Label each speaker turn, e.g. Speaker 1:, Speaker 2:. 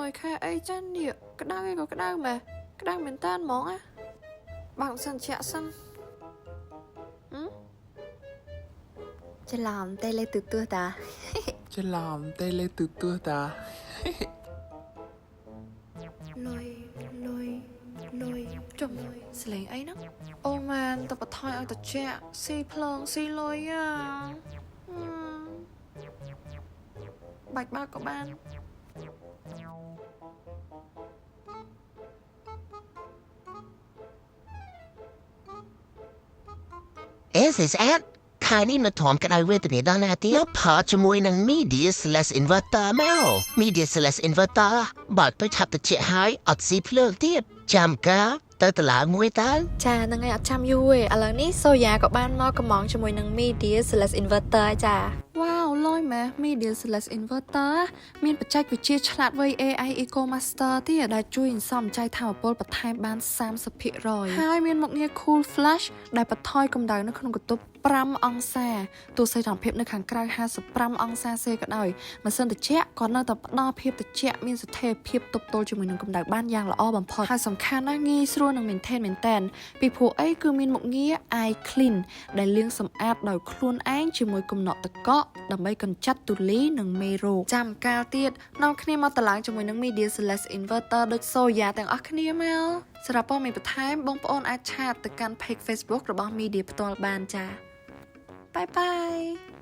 Speaker 1: យខែអីចានេះក្តៅឯងក៏ក្តៅម៉េះក្តៅមែនតើហ្មងណាបើកសិនជាក់សិនហឹម
Speaker 2: ច្រឡំតេលេទូទស្សន៍តា
Speaker 3: ច្រឡំតេលេទូទស្សន៍តា
Speaker 1: លុយលុយលុយចុំសលេងអីហ្នឹងអូមែនតបថយឲ្យតជាក់ស៊ីភ្លើងស៊ីលុយអាហឹមបាច់បើកក៏បាន
Speaker 4: SSN ខែនេះនៅធំក្តៅវេទនាដល់ណាទៀតផាជាមួយនឹង Media/Inverter មក Media/Inverter បើទៅឆាប់ទៅជាហើយអត់ស៊ីភ្លើងទៀតចាំកាទៅតឡើងមួយតើ
Speaker 1: ចាហ្នឹងហើយអត់ចាំយូរទេឥឡូវនេះសូយ៉ាក៏បានមកកំងជាមួយនឹង Media/Inverter ចាវ៉ាវលយម៉េះ Media/Inverter មានបច្ចេកវិទ្យាឆ្លាតវៃ AI Eco Master ទៀតដែលជួយសន្សំចៃថាមពលបន្ថែមបាន30%ហើយមានមុខងារ Cool Flash ដែលបន្ថយកម្ដៅនៅក្នុងបន្ទប់5អង្សាទោះសីតុណ្ហភាពនៅខាងក្រៅ55អង្សាសេក៏ដោយម៉ាស៊ីនត្រជាក់ក៏នៅតែផ្ដល់ភាពត្រជាក់មានស្ថិរភាពទប់ទល់ជាមួយនឹងកម្ដៅបានយ៉ាងល្អបំផុតហើយសំខាន់ណាស់ងាយស្រួលនឹង maintain មែនតើពីព្រោះអីគឺមានមុខងារ iClean ដែលលាងសម្អាតដោយខ្លួនឯងជាមួយកំណកទឹកកកដើម្បីកម្ចាត់ធូលីនិងមេរោគចាំកាលទៀតនាំគ្នាមកតឡើងជាមួយនឹង Media/Inverter ដូចសូយ៉ាទាំងអស់គ្នាមកសម្រាប់ព័ត៌មានបន្ថែមបងប្អូនអាច chat ទៅកាន់ page Facebook របស់ Media ផ្ទាល់បានចា bye bye.